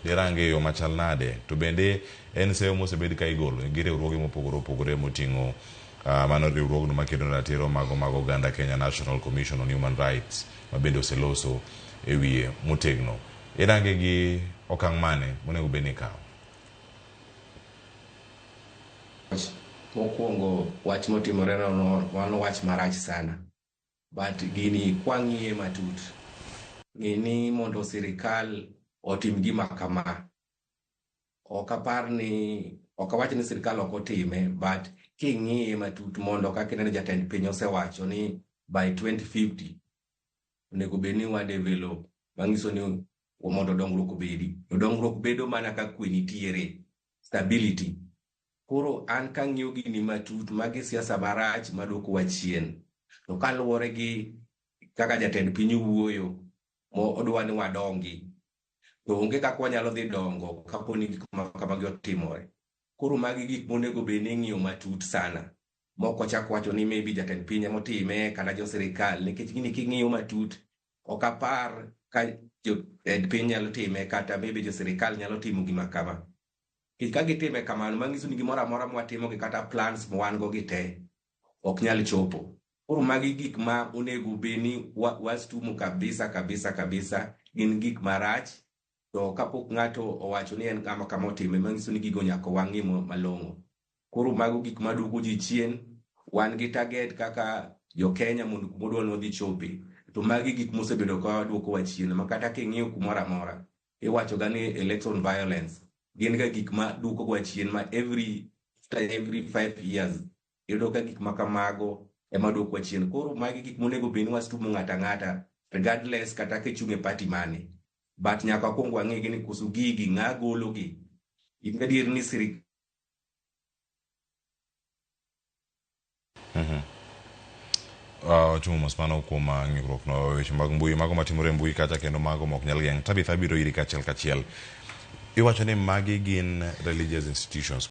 Dirange e yo machal nade? To bende en seyo mosebed ka igolo gi riwruoge mopogore opogore moting'o mano riwruogno makedo ne ratiro mago mag oganda Kenya National Commission on Human Rights ma bende oseloso e wiye motegno. Irange gi okang' mane monego bed ni ikawo? Mokwongo wach motimore no mano wach marach sana. But gini kwang'iye matut, ng'e ni mondo sirikal otim gima kama, ok apar ni, ok awach ni sirikal ok otime, but king'iye matut mondo kaka ineno jatend piny osewacho ni by 2050 onego bed ni wa develop, manyiso ni mondo dongruok obedi. To dongruok bedo mana ka kwe nitiere, stability. Koro an kang'iyo gini matut, magi siasa marach maduokowa chien. To kaluwore gi kaka jatend piny wuoyo, mo odwa ni wadongi, to onge kaka wanyalo dhi dongo kapo ni gik ma kamagi otimore. Koro magi gik monego bed ni ing'iyo matut sana. Mok wachak wacho ni maybe jatend piny emotime kata jo sirikal, nikech gini king'iyo matut, ok apar ka jotend piny nyalo time kata maybe jo sirikal nyalo timo gima kama. Nikech ka gitime kamano, manyiso ni gimoro amora mwatimo gi kata plans mwan go gi te ok nyal chopo. Koro magi gik ma onego bed ni wastumo kabisa kabisa kabisa, gin gik marach. To kapok ng'ato owacho ni en ng'ama kama otime, manyiso ni gigo nyaka wang'i malong'o. Koro mago gik maduoko ji chien. Wan gi target kaka jo Kenya mondo kumodwa ni wadhi chope. To magi gik mosebedo ka duokowa chien ma kata king'iyo kumoro amora, iwacho ga ni election violence gin ga gik ma duokowa chien ma every after every 5 years iyudo ka gik ma kamago ema duokowa chien. Koro magi gik monego bed ni wastumo ng'ato ang'ata regardless kata kichung' e party mane. But nyaka wakwong wang'e gi ni koso gigi ng'a golo gi. In gadier ni sirikal Wachumo mos mano kuom ng'ikruok no weche mag mbui mago matimore e mbui kacha kendo mago mok nyal geng'. Tabitha abiro iri kachiel kachiel. Iwacho ni magi gin religious institutions.